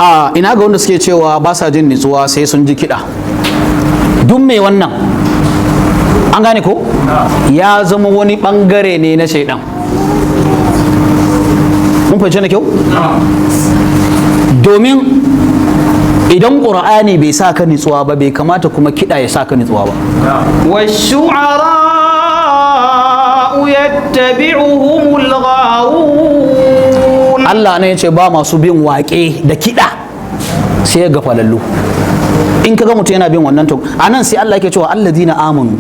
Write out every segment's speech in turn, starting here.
A ina ga wanda suke cewa ba sa jin nutsuwa sai sun ji kiɗa? Duk mai wannan, an gane ko, ya zama wani bangare ne na shaidan. Mun fahimci na kyau? Domin idan Ƙur'ani bai sa ka nutsuwa ba, bai kamata kuma kiɗa ya sa ka nutsuwa ba. والشعراء يتبعهم الغاوون. Allah ne ya ce ba masu bin waƙe da kiɗa sai ga falallu. In kaga mutum yana bin wannan, to anan sai Allah yake cewa الذين آمنوا,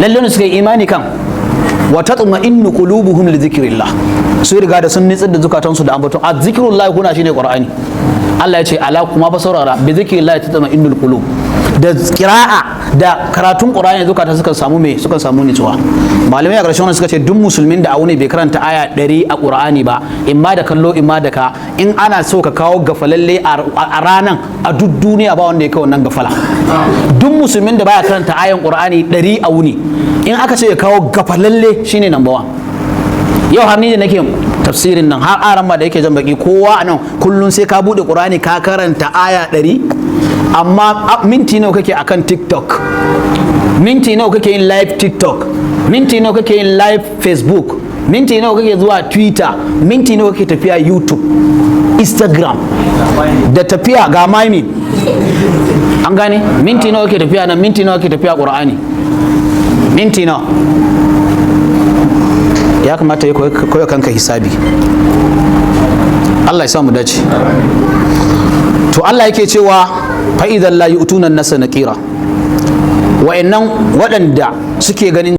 lalle ne suka yi imani kan, وتطمئن قلوبهم لذكر الله, su riga da sun nitsar da zukatansu da ambaton a ذكر الله kuna shine Qur'ani. Allah ya ce ألا, kuma ba saurara, بذكر الله تطمئن القلوب. Da qira'a da karatun Qur'ani zukata suka samu me? Suka samu nutsuwa. Malamai a ƙarshen wannan suka ce duk musulmin da a wuni bai karanta aya 100 a Qur'ani ba, in ma da kallo, in ma da ka, in ana so ka kawo gafalalle a ranan, a duk duniya ba wanda ya kai wannan gafala. Duk musulmin da baya karanta ayan Qur'ani 100 a wuni, in aka ce ya kawo gafalalle, shine number one. Yau har ni da nake tafsirin nan, har aran ma da yake jan baki, kowa a nan kullum sai ka bude Qur'ani ka karanta aya 100. Amma minti nawa kake akan TikTok? Minti nawa kake yin live TikTok? Minti nawa kake yin live Facebook? Minti nawa kake zuwa Twitter? Minti nawa kake tafiya YouTube, Instagram da tafiya ga mimi? An gane? Minti nawa kake tafiya nan? Minti nawa kake tafiya Qur'ani? Minti nawa? Ya kamata ya koya kanka hisabi. Allah ya samu dace. To, Allah yake cewa فإذا لا يؤتون الناس نقيرا. Wa'annan waɗanda suke ganin